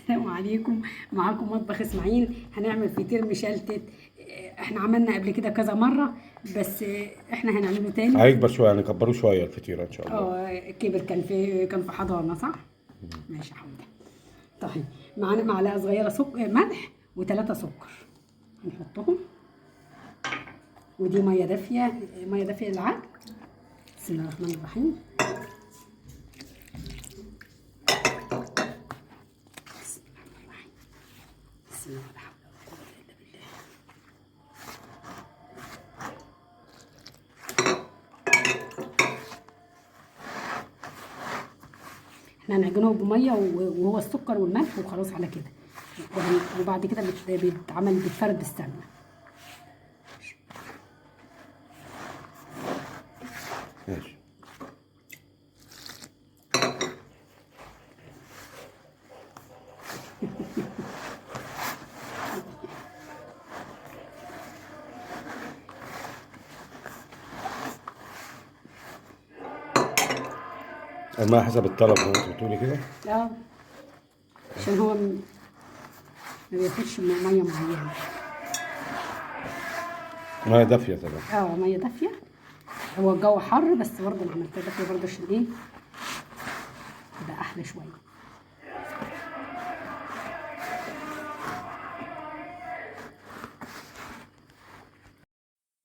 السلام عليكم. معاكم مطبخ اسماعيل. هنعمل فطير مشلتت. احنا عملنا قبل كده كذا مرة، بس احنا هنعمله تاني. هيكبر شوية، هنكبره شوية الفطيره ان شاء الله. كبر، كان في حضانة، صح؟ ماشي يا حمده. طيب معانا معلقه صغيرة سكر، ملح، وثلاثة سكر هنحطهم، ودي مية دافيه، مية دافيه للعجن. بسم الله الرحمن الرحيم. بسم الله الرحمن الرحيم. بسم الله، لا حول ولا قوة الا بالله. احنا هنعجنه بميه وهو السكر والملح وخلاص على كده، وبعد كده بيتعمل، بيتفرد بالسمنه. ماشي. الماء حسب الطلب زي ما انت بتقولي كده. اه، عشان هو ما بياخدش مية معينة. مية دافيه طبعا. اه، مية دافيه. هو الجو حر، بس برضه انا عملتها دافيه برضه عشان ايه؟ تبقى احلى شوية.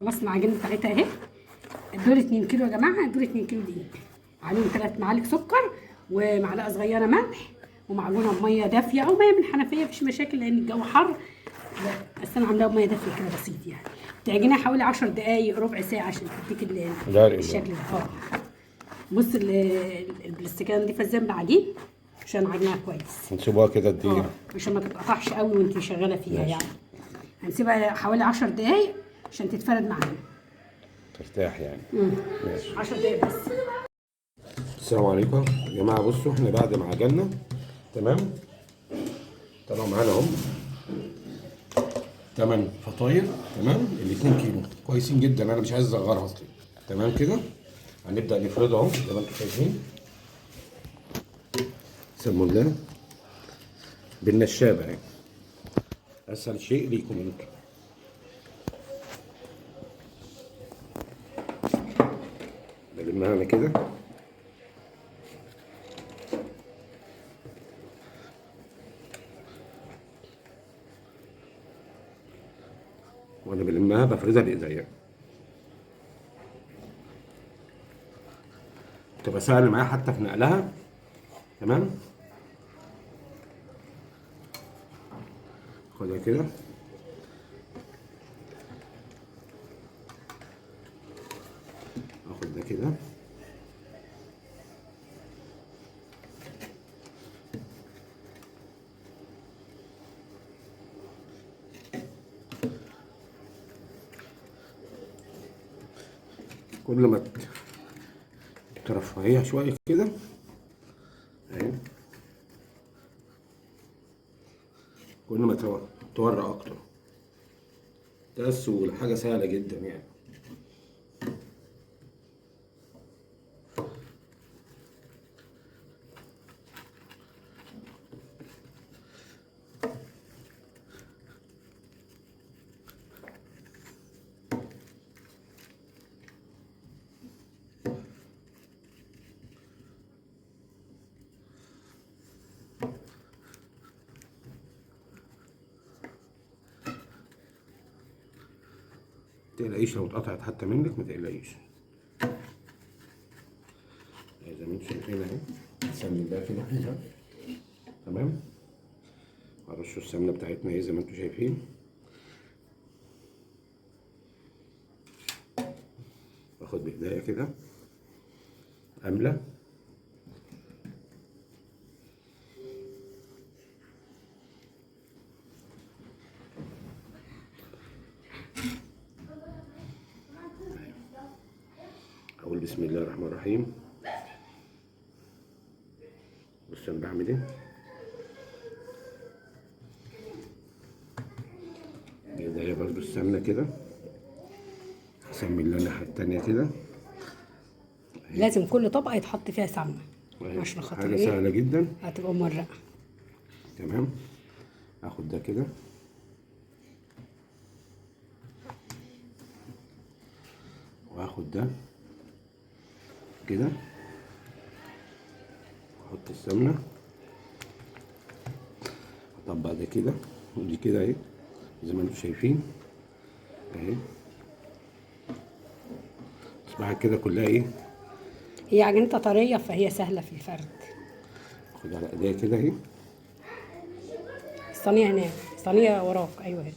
خلصنا العجينة بتاعتها اهي. دول 2 كيلو يا جماعة، دول 2 كيلو دقيق، عليهم 3 معالق سكر ومعلقة صغيرة ملح، ومعجونه بميه دافيه او مية من الحنفية، مفيش مشاكل لان الجو حر، بس انا عاملاها بميه دافيه كده بسيط يعني. تعجنيها حوالي 10 دقايق، ربع ساعة، عشان تديك الشكل ده. بص البلاستيكية نضيفه ازاي من العجين عشان عجنها كويس. نسيبوها كده دقيقة عشان ما تتقطعش قوي وانت شغالة فيها. يعني هنسيبها حوالي 10 دقايق عشان تتفرد معانا، ترتاح يعني. ماشي، 10 دقايق بس. السلام عليكم يا جماعة. بصوا احنا بعد ما عجلنا تمام، طلعوا معانا اهم 8 فطاير، تمام، ال 2 كيلو كويسين جدا، انا مش عايز اصغرها اصلا. تمام كده هنبدا نفرده اهو زي ما انتم شايفين. بسم الله، بالنشابه يعني اسهل شيء ليكم انتم. بلمها انا كده. وانا بلمها بفردها بايديا، تبقى سهل معايا حتى في نقلها. تمام، خدها كده. اخد ده كده. كل ما ترفعيها شوية كده اهي، كل ما تورق اكتر. ده السهولة، حاجة سهلة جدا يعني. تقلقيش لو اتقطعت حتى منك، ما تقلقيش. زي ما انتم شايفين اهي. نسمي ده كده كده. تمام، هرشوا السمنة بتاعتنا اهي زي ما انتم شايفين. باخد بايديا كده املى. اقول بسم الله الرحمن الرحيم. بص انا بعمل ايه. بايديا برضو السمنة كده، اسمي اللي الناحية التانية كده. لازم كل طبقه يتحط فيها سمنه عشان خاطر حاجة ايه؟ سهلة جدا، هتبقى مورقه. تمام. اخد ده كده، واخد ده كده، احط السمنة، اطبق ده كده ودي كده اهي زي ما انتم شايفين اهي. اصبحت كده كلها ايه، هي عجينتها طرية فهي سهلة في الفرد. اخد على ايديا كده اهي. الصينية هناك، الصينية وراك. ايوه اهي.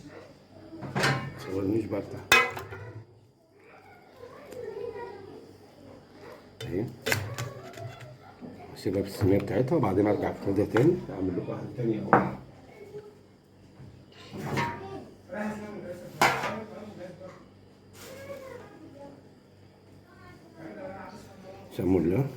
متصورنيش بقى بتاع اهي. اسيبها في الصينية بتاعتها وبعدين ارجع افردها تاني، اعمل لكم واحدة تانية اهو. سموا الله.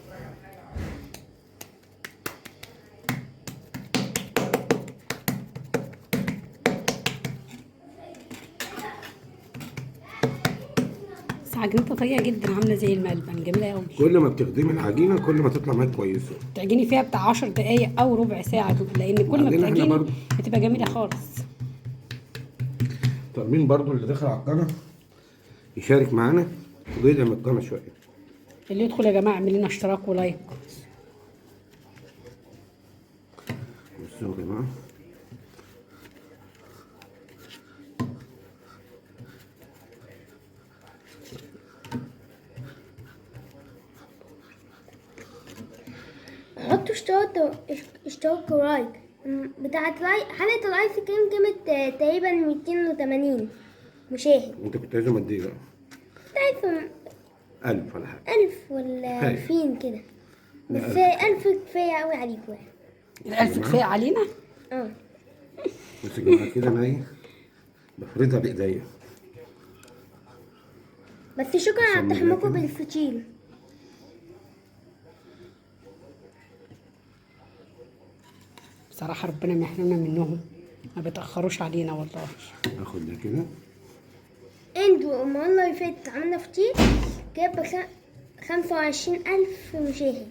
بس عجينتها طرية جدا، عامله زي الملبن، جميلة قوي. كل ما بتخدمي العجينة كل ما تطلع معاك كويسة. تعجني فيها بتاع 10 دقايق او ربع ساعة، لان كل ما بتعجني بتبقى جميلة خالص. طب مين برضو اللي دخل على القناة يشارك معانا ويدعم القناة شوية؟ اللي يدخل يا جماعة اعمل لنا اشتراك ولايك. بصوا يا جماعة، حطوا اشتراك و like بتاعت like. حلقة الايس كريم جابت تقريبا 280 مشاهد. انت كنت عايزهم قد ايه بقى؟ كنت عايزهم 1000 ولا حاجة. 1000 ولا 2000 كده، بس 1000 كفاية قوي عليكم يعني. ال1000 كفاية علينا؟ اه. بصوا يا جماعة كده انا ايه بفردها بايديا. بس شكرا على تحمكم بالفطير. بصراحة ربنا محرمنا منهم، ما بيتأخروش علينا والله. اخد ده كده. انتوا المرة اللي فاتت عملنا فطير جاب 25,000 مشاهد.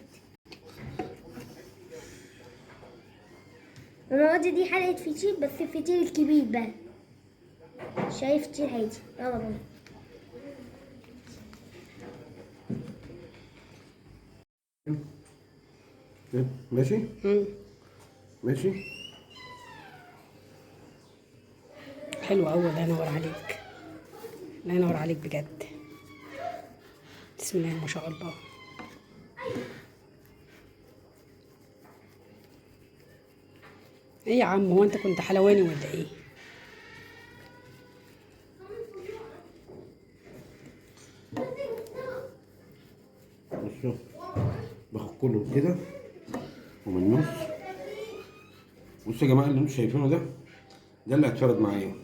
المرة دي حلقة فطير، بس الفطير الكبير بقى، شايف فطير عادي. يلا بينا. ماشي؟ ماشي. حلو قوي. الله ينور عليك، الله ينور عليك بجد. بسم الله ما شاء الله. ايه يا عم، هو انت كنت حلواني ولا ايه؟ بصوا باخد كله كده ومن النص. بصوا يا جماعة اللي انتوا شايفينه ده، ده اللي هيتفرد معايا.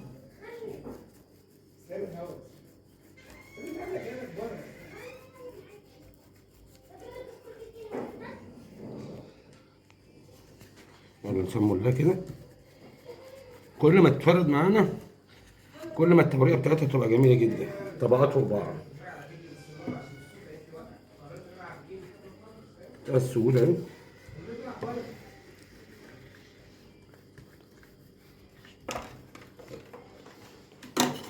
يلا نسموا الله كده. كل ما تتفرد معانا كل ما التوريقه بتاعتها تبقى جميلة جدا، طبقات فوق بعض. ده السهولة اهي.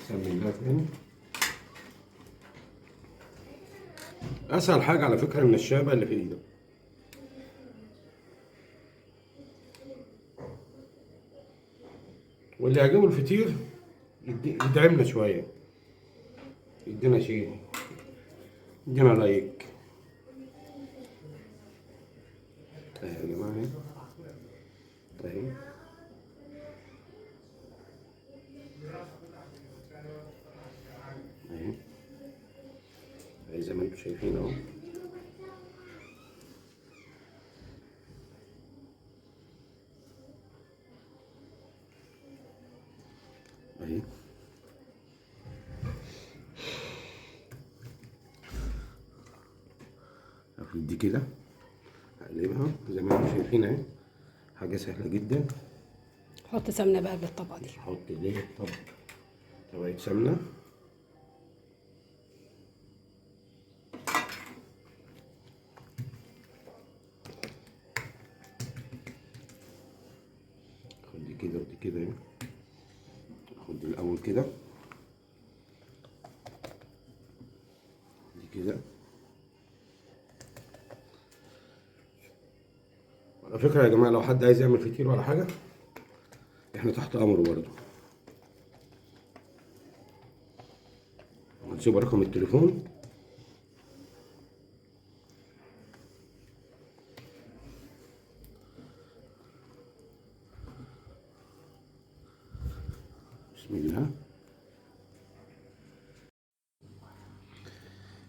سمي الله تاني. اسهل حاجة على فكرة النشابه اللي في ايدك. واللي يعجبه الفطير يدعمنا شوية، يدينا شيء، يدينا لايك. اهي يا جماعة اهي اهي اهي زي ما انتم شايفين اهو. اهي افرد دي كده، اقلبها زي ما انتم شايفين اهي. حاجة سهلة جدا. حط سمنه بقى بالطبقه دي. حط ليه طبق طبقه سمنه. كده ودي كده اهي. اخد دي الاول كده، دي كده. على فكرة يا جماعة لو حد عايز يعمل فطير ولا حاجة احنا تحت امره برضه. هنسيب رقم التليفون. بسم الله.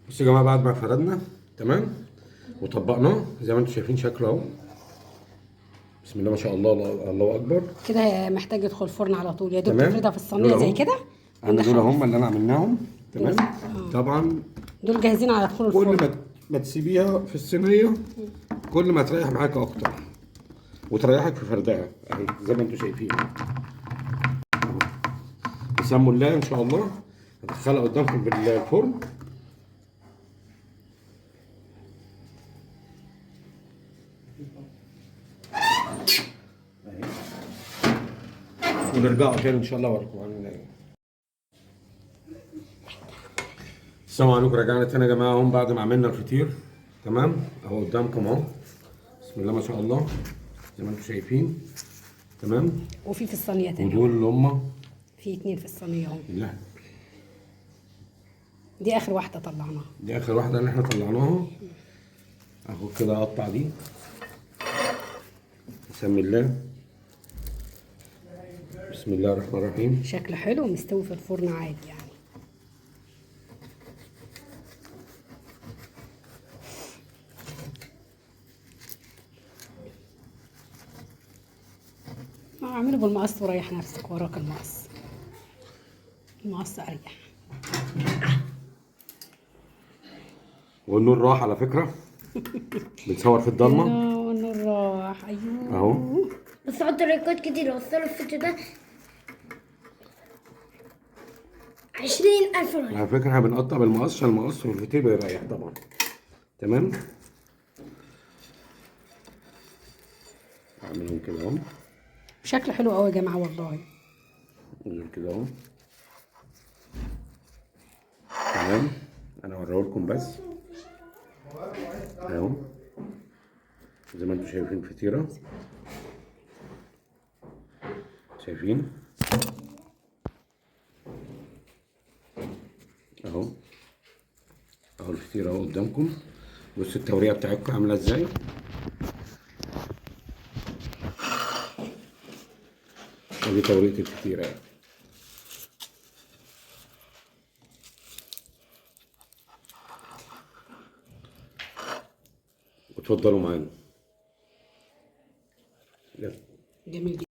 بصوا يا جماعة بعد ما فردنا تمام وطبقناه زي ما انتم شايفين شكله اهو، بسم الله ما شاء الله، الله اكبر. كده محتاج يدخل الفرن على طول، يا دوب تمام. تفردها في الصينية دول زي اهو. كده. انا دول هم اللي انا عملناهم تمام. طبعا دول جاهزين على دخول كل الفرن. ما تسيبيها في الصينية كل ما تريح معاك اكتر وتريحك في فردها اهي زي ما انتم شايفين. بسم الله ان شاء الله هدخلها قدامكم بالفرن. ونرجعوا تاني ان شاء الله اوريكم عاملين ايه. السلام عليكم، رجعنا تاني يا جماعة اهو بعد ما عملنا الفطير تمام اهو قدامكم اهو، بسم الله ما شاء الله زي ما انتم شايفين تمام. وفي الصينية تاني، ودول اللي هم في 2 في الصينية اهو. لا دي اخر واحدة طلعناها، دي اخر واحدة اللي احنا طلعناها اهو كده. اقطع دي، بسم الله، بسم الله الرحمن الرحيم. شكله حلو ومستوي في الفرن عادي يعني. اعمله بالمقص وريح نفسك، وراك المقص، المقص اريح. والنور راح على فكرة، بنصور في الضلمة النور راح. ايوه اهو. بس حط لايكات كتير، وصلوا الفيديو ده 20,000 like. على فكرة احنا بنقطع بالمقص عشان المقص والفطير بيريح طبعا تمام. اعملهم كده اهو، شكله حلو قوي يا جماعة والله. دول كده اهو تمام. انا اوريهولكم بس اهو زي ما انتم شايفين فطيره، شايفين اهو، اهو الفطيره اهو قدامكم. بصوا التوريقه بتاعتكم عامله ازاي. ادي توريقه الفطيره يعني. وتفضلوا معانا. يلا. جميل جدا.